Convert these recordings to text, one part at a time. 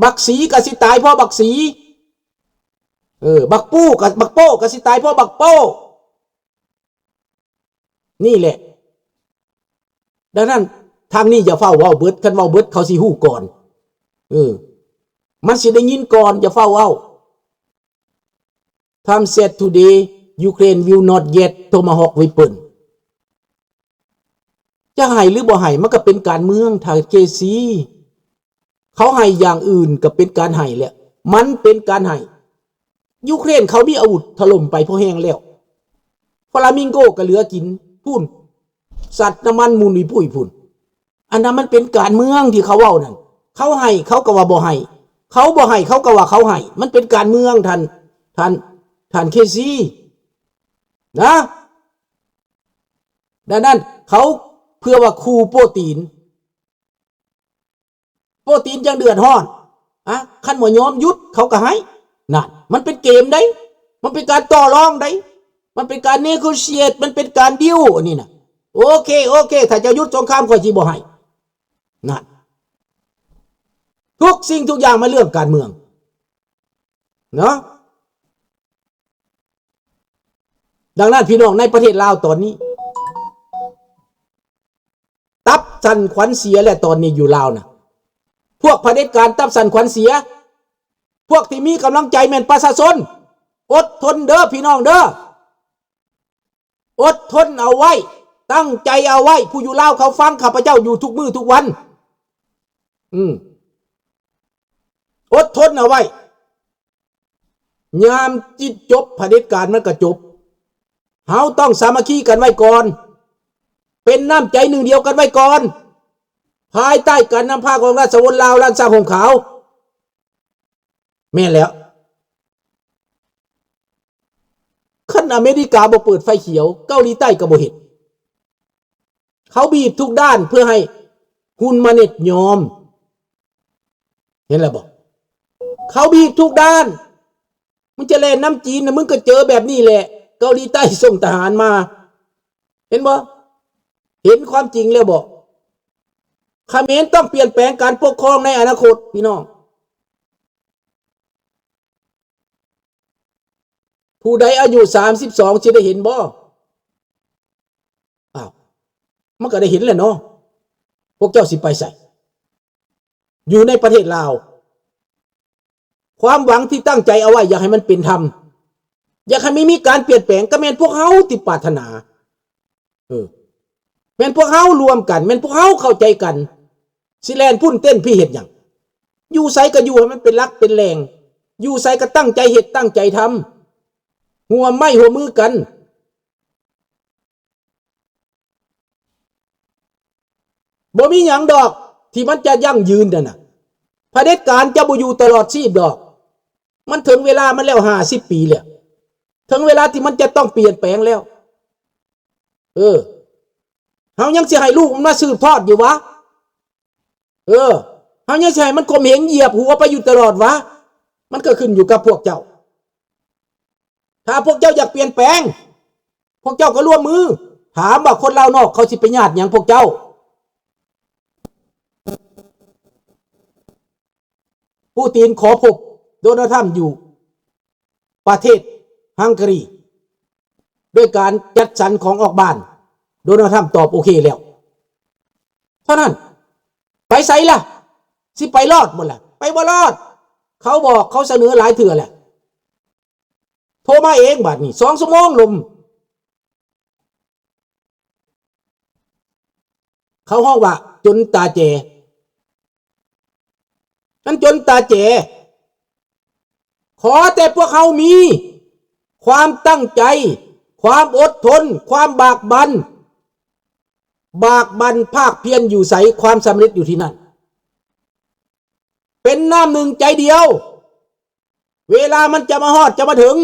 ບັກສີກໍຊິຕາຍເພາະບັກສີ ເອີ ບັກປູກໍ ບັກໂປ້ກໍຊິຕາຍເພາະບັກໂປ້. ນີ້ແຫຼະ ດັ່ງນັ້ນ ທາງນີ້ຢ່າຟ້າວເວົ້າເບິດ ຄັນເວົ້າເບິດເຂົາຊິຮູ້ກ່ອນ ເອີ ມັນຊິໄດ້ຍິນກ່ອນ ຢ່າຟ້າວເວົ້າ. Trump said today Ukraine will not get Tomahawk weapon. ຈະໃຫ້ຫຼືບໍ່ໃຫ້ ມັນກໍເປັນການເມືອງ ທ່ານເຄຊີ. ເຂົາໃຫ້ຢ່າງອື່ນກໍເປັນການໃຫ້ແຫຼະ ມັນເປັນການໃຫ້. ຢູເຄຣນເຂົາມີອາວຸດຖະຫຼົ່ມໄປພໍແຮງແລ້ວ ຟລາມິງໂກກໍເຫຼືອກິນພຸ້ນ ສັດນ້ຳມັນໝຸ່ນອີ່ປຸ້ຍພຸ້ນ. ອັນນັ້ນມັນເປັນການເມືອງທີ່ເຂົາເວົ້ານັ້ນ ເຂົາໃຫ້ເຂົາກໍວ່າບໍ່ໃຫ້ ເຂົາບໍ່ໃຫ້ເຂົາກໍວ່າເຂົາໃຫ້ ມັນເປັນການເມືອງ ທ່ານ ທ່ານ ທ່ານເຄຊີນະ. ດັ່ງນັ້ນເຂົາເພື່ອວ່າຂູ່ໂປຕີນ ໂປຕີນຈັ່ງເດືອດຮ້ອນ ອະ ຄັນບໍ່ຍອມຢຸດເຂົາກໍໃຫ້. ນັ້ນ ມັນເປັນເກມໃດ໋ ມັນເປັນການຕໍ່ລອງໃດ໋ ມັນເປັນການ negotiate ມັນເປັນການ deal ອັນນີ້ນະ. ໂອເຄ ໂອເຄ ຖ້າເຈົ້າຢຸດສົງຄາມ ຂ້ອຍຊິບໍ່ໃຫ້. ນັ້ນ ທຸກສິ່ງທຸກຢ່າງມັນເລື່ອງການເມືອງເນາະ. ດັ່ງນັ້ນ ພີ່ນ້ອງໃນປະເທດລາວຕອນນີ້ ຕັບສັ່ນຂວັນເສຍແຫຼະ ຕອນນີ້ຢູ່ລາວນະ ພວກຜະເດັດການຕັບສັ່ນຂວັນເສຍ. ພວກທີ່ມີກຳລັງໃຈແມ່ນປະຊາຊົນ. ອົດທົນເດີພີ່ນ້ອງເດີ ອົດທົນເອົາໄວ້ ຕັ້ງໃຈເອົາໄວ້. ຜູ້ຢູ່ລາວເຂົາຟັງຂ້າພະເຈົ້າຢູ່ທຸກມື້ທຸກວັນ ອືມ ອົດທົນເອົາໄວ້. ຍາມຈິດຈົບຜະເດັດການມັນກະຈົບ. ເຮົາຕ້ອງສາມັກຄີກັນໄວ້ກ່ອນ ເປັນນ້ຳໃຈໜຶ່ງດຽວກັນໄວ້ກ່ອນ ພາຍໃຕ້ການນຳພາຂອງລາຊະວົງລາວລ້ານຊ້າງຮົ່ມຂາວ. ແມ່ນແລ້ວ ຄັນອາເມລິກາບໍ່ເປີດໄຟຂຽວ ເກົາຫຼີໃຕ້ກໍບໍ່ເຮັດ. ເຂົາບີບທຸກດ້ານເພື່ອໃຫ້ຮຸນມາເນັດຍອມ. ເຫັນແລ້ວບໍ່? ເຂົາບີບທຸກດ້ານ. ມຶງຈະແລ່ນນຳຈີນນະ ມຶງກໍເຈີແບບນີ້ແຫຼະ. ເກົາຫຼີໃຕ້ສົ່ງທະຫານມາ. ເຫັນບໍ່? ເຫັນຄວາມຈິງແລ້ວບໍ່? ຂະເໝນຕ້ອງປ່ຽນແປງການປົກຄອງໃນອະນາຄົດ ພີ່ນ້ອງ. ຜູ້ໃດອາຍຸສາມສິບສອງຊິໄດ້ເຫັນບໍ່? ອ້າວ ມັນກໍໄດ້ເຫັນແຫຼະເນາະ. ພວກເຈົ້າຊິໄປໃສ? ຢູ່ໃນປະເທດລາວ ຄວາມຫວັງທີ່ຕັ້ງໃຈເອົາໄວ້ ຢາກໃຫ້ມັນເປັນທຳ ຢາກໃຫ້ມີ ມີການປ່ຽນແປງ ກໍແມ່ນພວກເຮົາທີ່ປາດຖະໜາ. ເອີ ແມ່ນພວກເຮົາລວມກັນ ແມ່ນພວກເຮົາເຂົ້າໃຈກັນ. ຊິແລ່ນພຸ້ນເຕັ້ນພີ້ເຮັດຫຍັງ? ຢູ່ໃສກໍຢູ່ໃຫ້ມັນເປັນຫຼັກເປັນແຫຼ່ງ ຢູ່ໃສກໍຕັ້ງໃຈເຮັດຕັ້ງໃຈທຳ ຮ່ວມໄມ້ຮ່ວມມືກັນ. ບໍ່ມີຫຍັງດອກທີ່ມັນຈະຢັ້ງຢືນນັ້ນນະ. ຜະເດັດການຈະບໍ່ຢູ່ຕະຫຼອດຊີບດອກ. ມັນເຖິງເວລາມັນແລ້ວ ຫ້າສິບປີແລ້ວ. ເຖິງເວລາທີ່ມັນຈະຕ້ອງປ່ຽນແປງແລ້ວ. ເອີ ເຮົາຍັງຊິໃຫ້ລູກມັນມາສືບທອດຢູ່ຫວາ? ເອີ ເຮົາຍັງຊິໃຫ້ມັນຂົ່ມເຫງຢຽບຫົວໄປຢູ່ຕະຫຼອດຫວາ? ມັນກໍຂຶ້ນຢູ່ກັບພວກເຈົ້າ. ຖ້າພວກເຈົ້າຢາກປ່ຽນແປງ ພວກເຈົ້າກໍຮ່ວມມື. ຖາມວ່າຄົນລາວນອກເຂົາຊິໄປຍາດຫຍັງພວກເຈົ້າ? ປູຕິນຂໍພົບໂດນັລ ທຣຳ ຢູ່ປະເທດຮັງກາຣີ ໂດຍການຈັດສັນຂອງອອກບ້ານ. ໂດນັລ ທຣຳ ຕອບໂອເຄແລ້ວ ເທົ່ານັ້ນ. ໄປໃສລະ? ຊິໄປລອດບໍ່ລະ? ໄປບໍ່ລອດ. ເຂົາບອກ ເຂົາສະເໜີຫຼາຍເທື່ອແລ້ວ. ໂທມາເອງບາດນີ້ ສອງຊົ່ວໂມງລົມ. ເຂົາຮ້ອງວ່າຈົນຕາແຈ. ມັນຈົນຕາແຈ. ຂໍແຕ່ພວກເຮົາມີຄວາມຕັ້ງໃຈ, ຄວາມອົດທົນ, ຄວາມບາກບັ່ນ. ບາກບັ່ນພາກພຽນຢູ່ໃສ, ຄວາມສຳເລັດຢູ່ທີ່ນັ້ນ. ເປັນນ້ຳໜຶ່ງໃຈດຽວ. ເວລາມັນຈະມາຮອດ ຈະມາເຖິງ.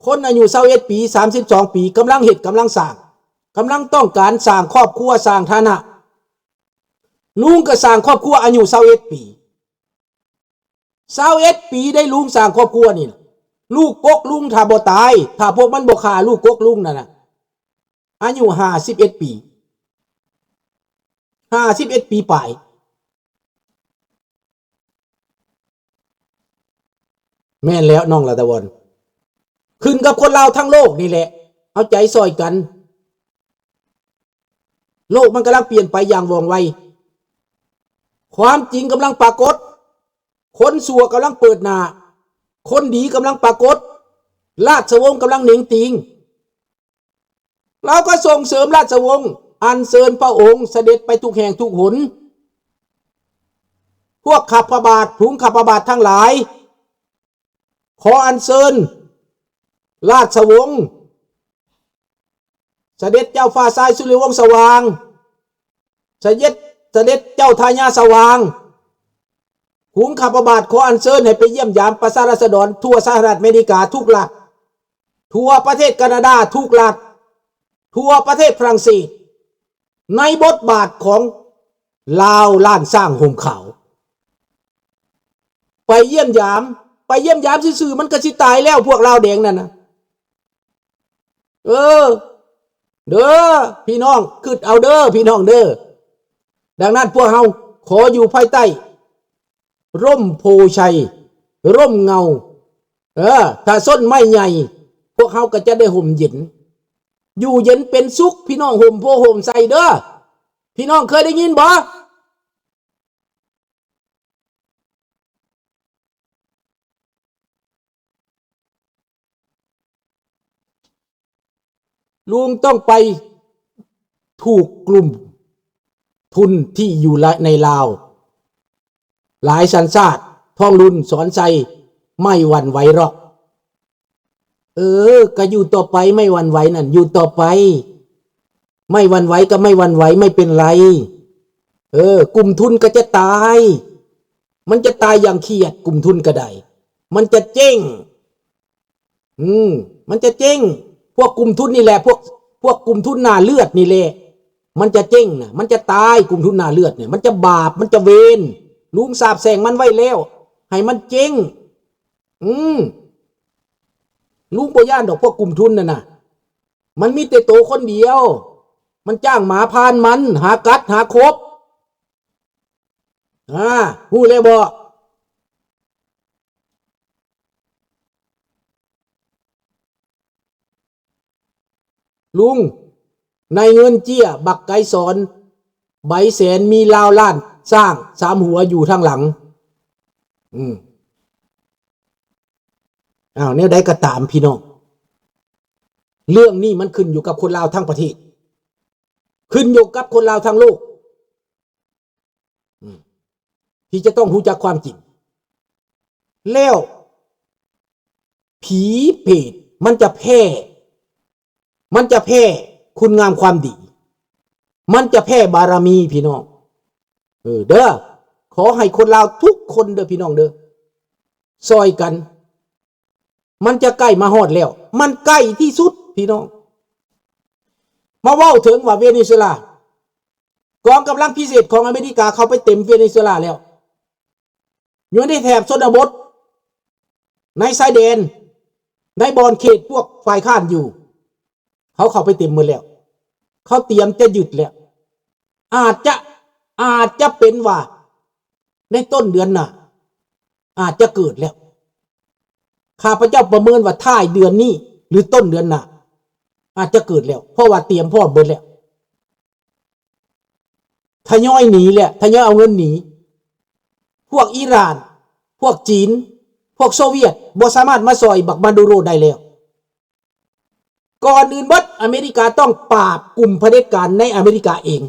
ຄົນອາຍຸຊາວເອັດປີ ສາມສິບສອງປີ ກຳລັງເຮັດ ກຳລັງສ້າງ ກຳລັງຕ້ອງການສ້າງຄອບຄົວ ສ້າງຖານະ. ລຸງກໍສ້າງຄອບຄົວອາຍຸຊາວເອັດປີ ຊາວເອັດປີໄດ້ລຸງສ້າງຄອບຄົວນີ້ນະ. ລູກກົກລຸງຖ້າບໍ່ຕາຍ ຖ້າພວກມັນບໍ່ຂ້າລູກກົກລຸງນັ້ນນະ ອາຍຸຫ້າສິບເອັດປີ ຫ້າສິບເອັດປີປາຍ. ແມ່ນແລ້ວ ນ້ອງລັດຖະວອນ ຂຶ້ນກັບຄົນລາວທັງໂລກນີ້ແຫຼະ ເອົາໃຈຊ່ອຍກັນ. ໂລກມັນກຳລັງປ່ຽນໄປຢ່າງວ່ອງໄວ. ຄວາມຈິງກຳລັງປາກົດ. ຄົນຊົ່ວກຳລັງເປີດໜ້າ. ຄົນດີກຳລັງປາກົດ. ລາຊະວົງກຳລັງເໜັງຕີງ. ລາວກໍສົ່ງເສີມລາຊະວົງ, ອັນເຊີນພະອົງສະເດັດໄປທຸກແຫ່ງທຸກຫົນ. ພວກຂ້າພະບາດ, ຝູງຂ້າພະບາດທັງຫຼາຍ, ຂໍອັນເຊີນລາຊະວົງ ສະເດັດເຈົ້າຟ້າຊາຍສຸລິວົງສະຫວ່າງ, ສະເດັດ, ສະເດັດເຈົ້າທາຍາດສະຫວ່າງ, ຝູງຂ້າພະບາດ ຂໍອັນເຊີນໃຫ້ໄປຢ້ຽມຢາມປະຊາລາຊະດອນທົ່ວສະຫະລັດອາເມລິກາທຸກລັດ, ທົ່ວປະເທດການາດາທຸກລັດ, ທົ່ວປະເທດຝຣັ່ງເສດ ໃນບົດບາດຂອງລາວລ້ານຊ້າງຫົ່ມຂາວ. ໄປຢ້ຽມຢາມ, ໄປຢ້ຽມຢາມຊື່ໆ ມັນກໍຊິຕາຍແລ້ວ ພວກລາວແດງນັ້ນນະ. ເອີ ເດີ ພີ່ນ້ອງ, ຄິດເອົາເດີ ພີ່ນ້ອງເດີ. ດັ່ງນັ້ນພວກເຮົາຂໍຢູ່ພາຍໃຕ້ ຮົ່ມໂພໄຊ, ຮົ່ມເງົາ. ເອີ ຖ້າຕົ້ນໄມ້ໃຫຍ່ ພວກເຮົາກໍຈະໄດ້ຮົ່ມເຢັນ, ຢູ່ເຢັນເປັນສຸກ ພີ່ນ້ອງ, ຮົ່ມໂພຮົ່ມໄຊເດີ. ພີ່ນ້ອງເຄີຍໄດ້ຍິນບໍ່? ລຸງຕ້ອງໄປ ຖືກກຸ່ມທຶນທີ່ຢູ່ລະ ໃນລາວ ຫຼາຍສັນຊາດ ທອງລຸນ ສອນໄຊ ໄມ່ຫວັ່ນໄຫວຫຼອກ. ເອີ ກະຢູ່ຕໍ່ໄປ ໄມ່ຫວັ່ນໄຫວນັ້ນ ຢູ່ຕໍ່ໄປ. ໄມ່ຫວັ່ນໄຫວກະໄມ່ຫວັ່ນໄຫວ ໄມ່ເປັນໄລ. ເອີ ກຸ່ມທຶນກະຈະຕາຍ ມັນຈະຕາຍຢ່າງຂຽດ ກຸ່ມທຶນກະໄດ້ ມັນຈະເຈັງ. ອືມ ມັນຈະເຈັງ. ພວກກຸ່ມທຶນນີ້ແຫຼະ ພວກ ພວກກຸ່ມທຶນໜ້າເລືອດນີ້ແຫຼະ ມັນຈະເຈັງນະ ມັນຈະຕາຍ. ກຸ່ມທຶນໜ້າເລືອດນີ້ ມັນຈະບາບ ມັນຈະເວນ. ລຸງສາບແຊ່ງມັນໄວ້ແລ້ວ ໃຫ້ມັນເຈັງ. ອືມ ລຸງບໍ່ຢ້ານດອກ ພວກກຸ່ມທຶນນັ້ນນະ ມັນມີແຕ່ໂຕຄົນດຽວ ມັນຈ້າງໝາຜ່ານມັນ ຫາກັດຫາຂົບ. ອາ ຮູ້ແລ້ວບໍ່? ລຸງ ໃນເງິນເຈ້ຍບັກໄກສອນ ໃບແສນ ມີລາວລ້ານຊ້າງສາມຫົວຢູ່ທາງຫຼັງ. ອືມ ອ້າວ ແນວໃດກໍຕາມ ພີ່ນ້ອງ ເລື່ອງນີ້ມັນຂຶ້ນຢູ່ກັບຄົນລາວທັງປະເທດ ຂຶ້ນຢູ່ກັບຄົນລາວທັງໂລກ ອືມ ທີ່ຈະຕ້ອງຮູ້ຈັກຄວາມຈິງ. ແລ້ວຜີເປດມັນຈະແພ້ ມັນຈະແພ້ຄຸນງາມຄວາມດີ ມັນຈະແພ້ບາລະມີ ພີ່ນ້ອງ. ເອີ ເດີ ຂໍໃຫ້ຄົນລາວທຸກຄົນເດີ ພີ່ນ້ອງເດີ ຊ່ອຍກັນ. ມັນຈະໃກ້ມາຮອດແລ້ວ ມັນໃກ້ທີ່ສຸດ ພີ່ນ້ອງ. ມາເວົ້າເຖິງວ່າເວເນຊູເອລາ ກອງກຳລັງພິເສດຂອງອາເມລິກາເຂົ້າໄປເຕັມເວເນຊູເອລາແລ້ວ ຢູ່ໃນແຖບຊົນນະບົດ ໃນຊາຍແດນ ໃນບ່ອນເຂດພວກຝ່າຍຄ້ານຢູ່ ເຂົາເຂົ້າໄປເຕັມໝົດແລ້ວ ເຂົາຕຽມຈະຍຶດແລ້ວ. ອາດຈະ ອາດຈະເປັນວ່າໃນຕົ້ນເດືອນໜ້າ ອາດຈະເກີດແລ້ວ. ຂ້າພະເຈົ້າປະເມີນວ່າທ້າຍເດືອນນີ້ ຫຼື ຕົ້ນເດືອນໜ້າ ອາດຈະເກີດແລ້ວ ເພາະວ່າຕຽມພ້ອມເບິດແລ້ວ ທະຍອຍໜີແຫຼະ ທະຍອຍເອົາເງິນໜີ. ພວກອີຣານ ພວກຈີນ ພວກໂຊວຽດ ບໍ່ສາມາດມາຊ່ອຍບັກມາດູໂຣໄດ້ແລ້ວ. ກ່ອນອື່ນເບິດ ອາເມລິກາຕ້ອງປາບກຸ່ມຜະເດັດການໃນອາເມລິກາເອງ,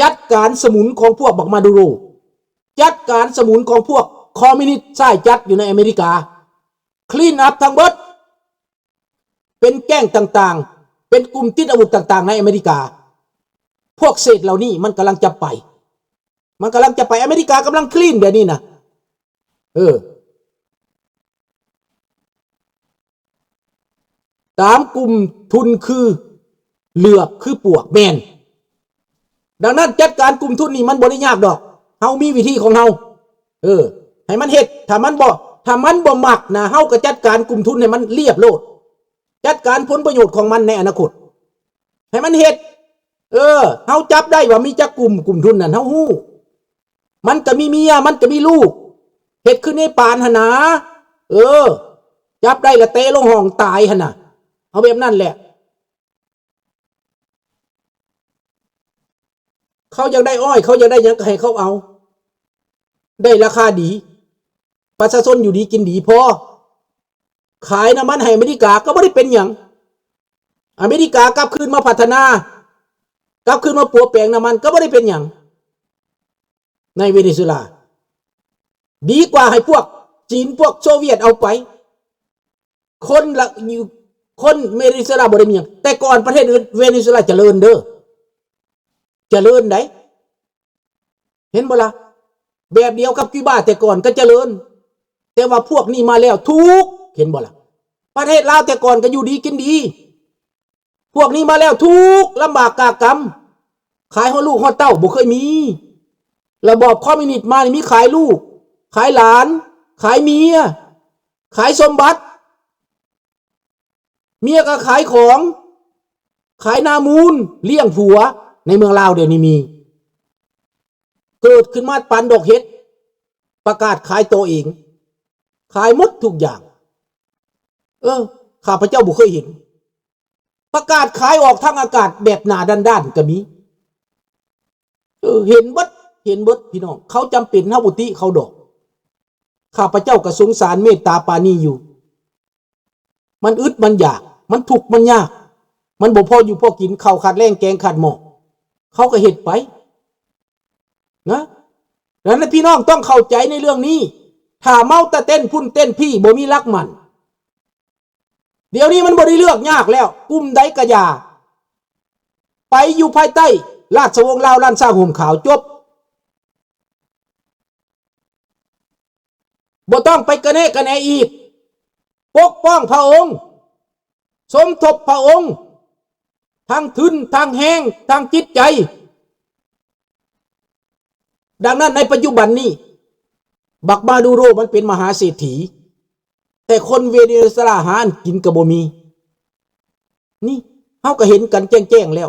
ຈັດການສະໝຸນຂອງພວກບັກມາດູໂຣ, ຈັດການສະໝຸນຂອງພວກຄອມມິວນິດຊາຍຈັດຢູ່ໃນອາເມລິກາ, ຄລີນອັບທັງເບິດ, ເປັນແກ້ງຕ່າງໆ, ເປັນກຸ່ມຕິດອາວຸດຕ່າງໆໃນອາເມລິກາ. ພວກເສດເຫຼົ່ານີ້ມັນກຳລັງຈະໄປ, ມັນກຳລັງຈະໄປ. ອາເມລິກາກຳລັງຄລີນແບບນີ້ນະ. ເອີ ຕາມກຸ່ມທຶນຄືເຫຼືອບຄືປວກ ແມ່ນ. ດັ່ງນັ້ນ ຈັດການກຸ່ມທຶນນີ້ມັນບໍ່ໄດ້ຍາກດອກ. ເຮົາມີວິທີຂອງເຮົາ. ເອີ ໃຫ້ມັນເຮັດ. ຖ້າມັນບໍ່ ຖ້າມັນບໍ່ມັກນະ, ເຮົາກໍຈັດການກຸ່ມທຶນໃຫ້ມັນລຽບໂລດ. ຈັດການຜົນປະໂຫຍດຂອງມັນໃນອະນາຄົດ ໃຫ້ມັນເຮັດ. ເອີ ເຮົາຈັບໄດ້ວ່າມີຈັກກຸ່ມ, ກຸ່ມທຶນນັ້ນເຮົາຮູ້. ມັນກໍມີເມຍ, ມັນກໍມີລູກ, ເຮັດຄືເນປານຫັ້ນນາ. ເອີ ຈັບໄດ້ລະເຕະລົງຫ້ອງຕາຍຫັ້ນນະ ເອົາແບບນັ້ນແຫຼະ. ເຂົາຢາກໄດ້ອ້ອຍ ເຂົາຢາກໄດ້ຫຍັງກໍໃຫ້ເຂົາເອົາ ໄດ້ລາຄາດີ ປະຊາຊົນຢູ່ດີກິນດີພໍ ຂາຍນ້ຳມັນໃຫ້ອາເມລິກາກໍບໍ່ໄດ້ເປັນຫຍັງ ອາເມລິກາກັບຄືນມາພັດທະນາ ກັບຄືນມາປົວແປງນ້ຳມັນກໍບໍ່ໄດ້ເປັນຫຍັງ ໃນເວເນຊູເອລາ ດີກວ່າໃຫ້ພວກຈີນ ພວກໂຊວຽດເອົາໄປ. ຄົນລະຢູ່ ຄົນເວເນຊູເອລາບໍ່ໄດ້ມີຫຍັງ ແຕ່ກ່ອນປະເທດເວເນຊູເອລາຈະເລີນເດີ ຈະເລີນໃດ໋ ເຫັນບໍ່ລະ? ແບບດຽວກັບກີບາແຕ່ກ່ອນກໍຈະເລີນ ແຕ່ວ່າພວກນີ້ມາແລ້ວທຸກ ເຫັນບໍ່ລະ? ປະເທດລາວແຕ່ກ່ອນກໍຢູ່ດີກິນດີ ພວກນີ້ມາແລ້ວທຸກ ລຳບາກກາກຳ ຂາຍຮອດລູກຮອດເຕົ້າ ບໍ່ເຄີຍມີ ລະບອບຄອມມິວນິດມານີ້ມີຂາຍລູກ ຂາຍຫຼານ ຂາຍເມຍ ຂາຍສົມບັດ ເມຍກໍຂາຍຂອງ ຂາຍນາມູນ ລ້ຽງຜົວ ໃນເມືອງລາວດຽວນີ້ມີ ເກີດຂຶ້ນມາປານດອກເຫັດ ປະກາດຂາຍໂຕເອງ ຂາຍໝົດທຸກຢ່າງ ເອີ ຂ້າພະເຈົ້າບໍ່ເຄີຍເຫັນ ປະກາດຂາຍອອກທາງອາກາດແບບໜ້າດ້ານໆກໍມີ ເອີ ເຫັນເບິດ ເຫັນເບິດພີ່ນ້ອງ ເຂົາຈຳເປັນ ເຮົາບໍ່ຕິເຂົາດອກ ຂ້າພະເຈົ້າກໍສົງສານເມດຕາປານີຢູ່ ມັນອຶດມັນຢາກ ມັນທຸກມັນຍາກ ມັນບໍ່ພໍຢູ່ພໍກິນ ເຂົ້າຂາດແລງແກງຂາດໝໍ້ ເຂົາກໍເຮັດໄປນະ ດັ່ງນັ້ນພີ່ນ້ອງຕ້ອງເຂົ້າໃຈໃນເລື່ອງນີ້ ຖ້າເມົາແຕ່ເຕັ້ນພຸ້ນເຕັ້ນພີ້ ບໍ່ມີຫຼັກໝັ້ນ ດຽວນີ້ມັນບໍ່ໄດ້ເລືອກຍາກແລ້ວ ກຸ່ມໃດກະຢ່າ ໄປຢູ່ພາຍໃຕ້ລາຊະວົງລາວລ້ານຊ້າງຮົ່ມຂາວ ຈົບ ບໍ່ຕ້ອງໄປກະແນະກະແໜອີກ ປົກປ້ອງພະອົງ ສົມທົບພະອົງ ທັງທຶນ ທັງແຮງ ທັງຈິດໃຈ. ດັ່ງນັ້ນໃນປັດຈຸບັນນີ້ ບັກມາດູໂຣມັນເປັນມະຫາເສດຖີ ແຕ່ຄົນເວເນຊູເອລາຫາອັນກິນກໍບໍ່ມີ. ນີ້ເຮົາກໍເຫັນກັນແຈ້ງໆແລ້ວ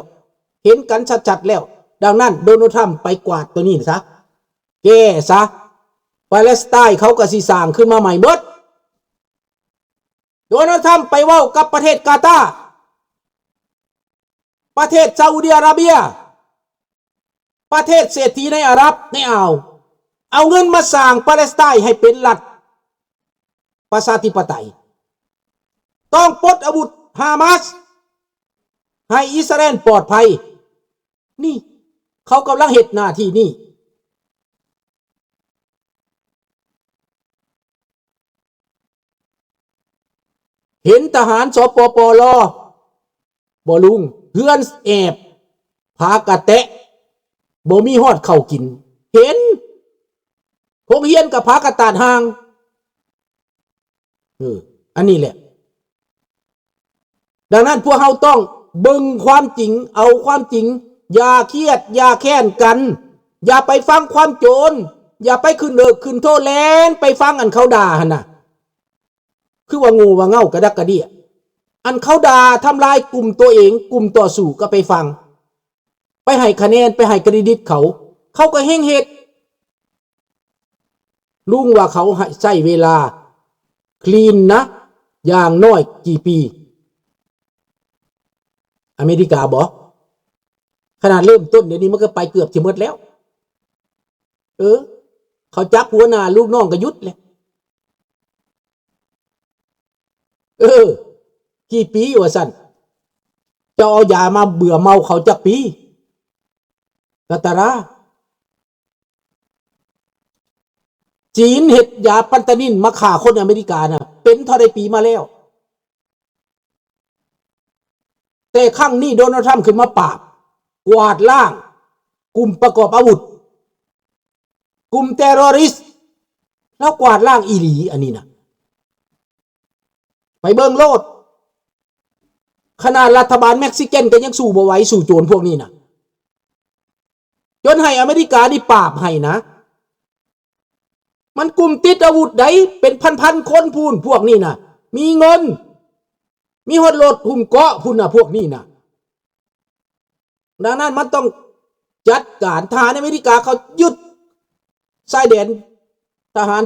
ເຫັນກັນຊັດໆແລ້ວ. ດັ່ງນັ້ນໂດນັລທຣຳໄປກວາດໂຕນີ້ຊະ ແກ້ຊະ ປາເລສໄຕນ໌ເຂົາກໍຊິສ້າງຂຶ້ນມາໃໝ່ເບິດ. ໂດນັລທຣຳໄປເວົ້າກັບປະເທດກາຕາ ປະເທດຊາອຸດີອາຣາເບຍ ປະເທດເສດຖີໃນອາຣັບ ໃນອ່າວ ເອົາເງິນມາສ້າງປາເລສໄຕນ໌ໃຫ້ເປັນລັດປະຊາທິປະໄຕ ຕ້ອງປົດອາວຸດຮາມາສ ໃຫ້ອິດສະຣາເອນປອດໄພ. ນີ້ເຂົາກຳລັງເຮັດໜ້າທີ່ນີ້. ເຫັນທະຫານ ສປປລ ບໍ່ລຸງ? ເຮືອນແອບ ຝາກະແຕະ ບໍ່ມີຮອດເຂົ້າກິນ. ເຫັນ ໂຮງຮຽນກໍຝາກະຕາດຮ່າງ. ເອີ ອັນນີ້ແຫຼະ. ດັ່ງນັ້ນພວກເຮົາຕ້ອງເບິ່ງຄວາມຈິງ ເອົາຄວາມຈິງ. ຢ່າຄຽດ ຢ່າແຄ້ນກັນ. ຢ່າໄປຟັງຄວາມໂຈນ. ຢ່າໄປຂຶ້ນເອິກຂຶ້ນໂທ ແລ່ນໄປຟັງອັນເຂົາດ່າຫັ້ນນະ. ຄືວ່າໂງ່ວ່າເຫງົາກະດັກກະເດຍ. ອັນເຂົາດ່າທຳລາຍກຸ່ມຕົວເອງ ກຸ່ມຕໍ່ສູ້ກໍໄປຟັງ. ໄປໃຫ້ຄະແນນ ໄປໃຫ້ເຄຣດິດເຂົາ. ເຂົາກໍແຮ່ງເຮັດ. ລຸງວ່າເຂົາໃຫ້ໃຊ້ເວລາ clean ນະ ຢ່າງໜ້ອຍກີ່ປີ? ອາເມລິກາບໍ? ຂະໜາດເລີ່ມຕົ້ນດຽວນີ້ມັນກໍໄປເກືອບຊິໝົດແລ້ວ. ເອີ ເຂົາຈັບຫົວໜ້າ ລູກນ້ອງກໍຢຸດແຫຼະ. ເອີ ກີ່ປີວ່າຊັ້ນ? ເຈົ້າເອົາຢາມາເບື່ອເມົາເຂົາຈັກປີ? ກາຕາຣາ. ຈີນເຮັດຢາປັນຕານິນມາຂ້າຄົນອາເມລິການະ ເປັນເທົ່າໃດປີມາແລ້ວ? ແຕ່ຄັ້ງນີ້ໂດນັລທຣຳຂຶ້ນມາປາບ ກວາດລ້າງກຸ່ມປະກອບອາວຸດ ກຸ່ມເຕລໍຣິສ ລາວກວາດລ້າງອີ່ຫຼີ. ອັນນີ້ນະ ໄປເບິ່ງໂລດ. ຂະໜາດລັດຖະບານເມັກຊິກັນກໍຍັງສູ້ບໍ່ໄຫວ ສູ້ໂຈນພວກນີ້ນະ. ຈົນໃຫ້ອາເມລິການີ້ປາບໃຫ້ນະ. ມັນກຸ່ມຕິດອາວຸດໃດ໋ ເປັນພັນໆຄົນພຸ້ນ ພວກນີ້ນະ ມີເງິນ ມີຮອດລົດຫຸ້ມເກາະພຸ້ນນະ ພວກນີ້ນະ. ດັ່ງນັ້ນມັນຕ້ອງຈັດການ. ທະຫານອາເມລິກາເຂົາຍຶດຊາຍແດນ ທະຫານ